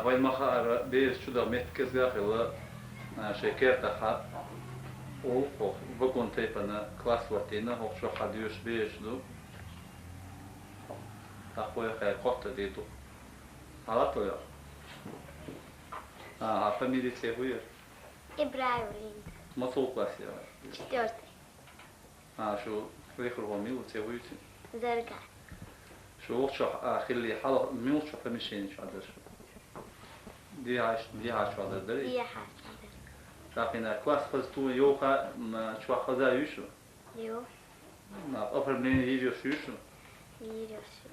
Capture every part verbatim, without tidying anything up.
Вай ма хаара, бераш чудаха меттиг кӀезига хилла, а, шоай кертах хьа, оха вагон тайпана класс хӀоттийна, хӀокху чохь хьа доьшуш бераш ду. ТӀаккха вай хьай кхоттар дийр ду. Хьалатта вай? А, хьан фамили, цӀе хӀун яра? Ибрайвлин. Мацалла класс яра? Четвёртый. А, шу лехархо мила ву, цӀе хӀун ю цуьнан? Зарга. Шу вокху чохь, а, хилли хьалха муьлхачу помещени чохь дара шу? Дехьа, дехьа чохь дара, дарий? Дехьа чохь дара. ТӀаккха хӀинца класс хаза ту йовха, м, чохь хаза ю шу? Ю. М, оформление йийр йолуш ю шу? Йийр йолуш ю.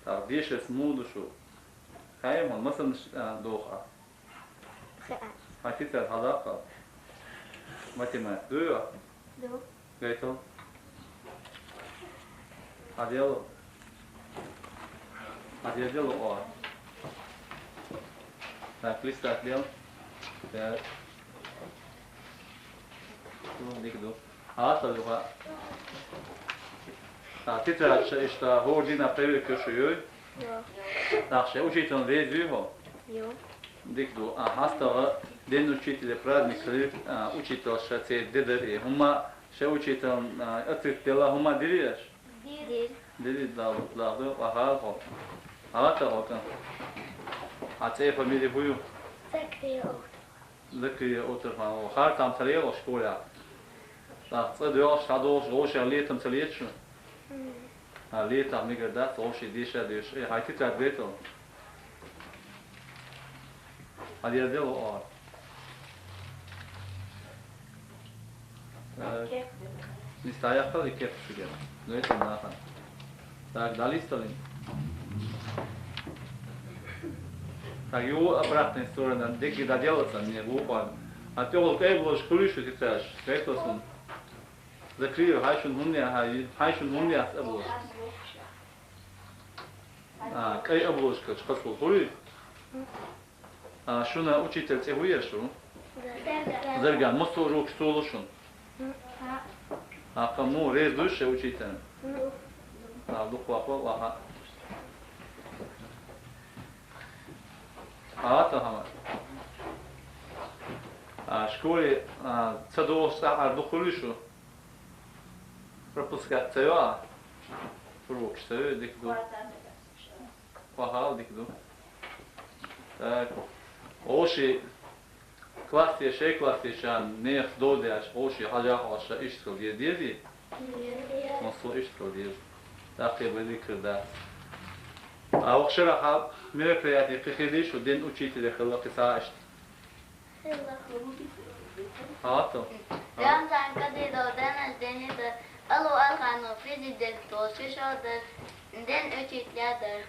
ТӀаккха дешарца муха ду шу? Хаьий хьуна, масанаш, а, доху ахь? Хаьа. Хьан тетрадь хьалакха? Математика дуй ахь? Ду. Гайтал? Хьан делла? Хьан делла оха? Так, листок дел. Так. Ну, дика ду. Хьан аса ду хьан? А, тетрадь ша иштта хӀора дийнахь проверка ю шу, юй? Ю. ТӀаккха шайн учитель реза юй хьо? Ю. Дика ду. А, хьастагӀа День учителя праздник хилира, а, учительша церан де дара и. ХӀумма шайн учитель, а, оценка делла, хӀумма дирий аша? Дир. Дирий, Дала, Дала, Дала, вахара хьо. Хьан аса хьо кӀант? Хьан цӀе, фамили хӀун ю? Закрия Оттер. Закрия Оттер-Ханов. Хьан там ца лела школехь? ТӀаккха цӀа доьлхуш, схьадолуш, вовшех летам ца лета шу? М. Хьан летахь мегар дац, вовшийн деша а деш. Э, хьайн тетрадь гайтал. Хьан дерза делла оха? Так. Нисса яккхал и кеп шуьга. Ну, это нахана. Так, дӀалисталин. Так, юха обратная сторона, дегги дӀаделла сан, не, вукхарна. А тӀехула кӀай обложка хуьлуьйтуш шу тетрадаш, кхеташ суна. Закрыв, хьайн шуна хӀунда яц, хьайн шуна хӀунда яц обложка? А, кӀай обложкаш кхаччалц хуьлий? А, шуна учитель цӀе хӀун яра шун? Зарган. Зарган. Массо а урокаш цо ло шуна? ХӀаъ. ХӀаъ, кхин муха, реза дуй шу шайн учитель? ХӀаъ, дукха вахо, ваха. ХӀаъ, тахана. А, школе, а, ца догӀуш цӀахь ара дукха хуьлий шу? Пропускать ца йо ахь? Урокаш ца йо, дика ду. Похвала дика ду. Так. Вовшийн классе, шайн классе шен нехан дов деш, вовшийн хьажа а хьожуш, иштта хила деза, дезий? Массо а иштта хила деза. ТӀаккха бен дика хир дац. А вокху шарахь мероприятие кхин хилий шу, День учителя хилла кхин схьа иштта? Хилла. Хьан ду? Рамзан Кадыров день рождения дара, Алу Арханов президент волчу шо дара, День учителя дара.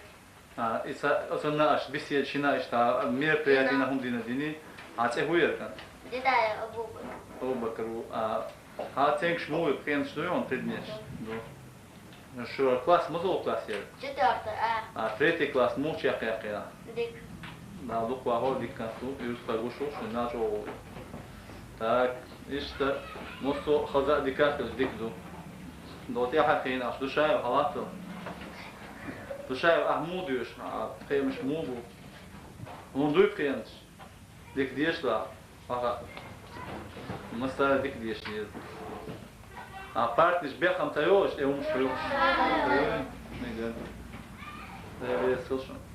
А, и ца, оцунна аша беседа шина иштта, мероприятина хӀума дина дини, а цӀе хӀун яра кӀант? Дидаев Абу-Бакр. Абу-Бакр ву, а, хьан оценкаш муха ю, пхенаш ду хьуна, предметаш? Ду. Шу класс, муьлхачу класс яра? Четвёртый А. А, третий класс муха чекхъяьккхи ахь? Дика. Дала дукха вахо, дика кӀант ву, уьйраш кхайкхам бу шуна, нана чӀогӀа ву. Так, иштта, массо а хаза а дика а хилча дика ду. До тӀаьхьа кхийна ахь, Душаев, хьан латтал? Душаев, ахь муха доьшу, а, пхемаш муха бу? ХӀунда дуй пхенаш? Дика деша, ваха. Массара дика деша деза. А партнаш бехам ца йолуш, тӀе хӀумаш хьоькхуш? Ой, мегар. Дай весел шун.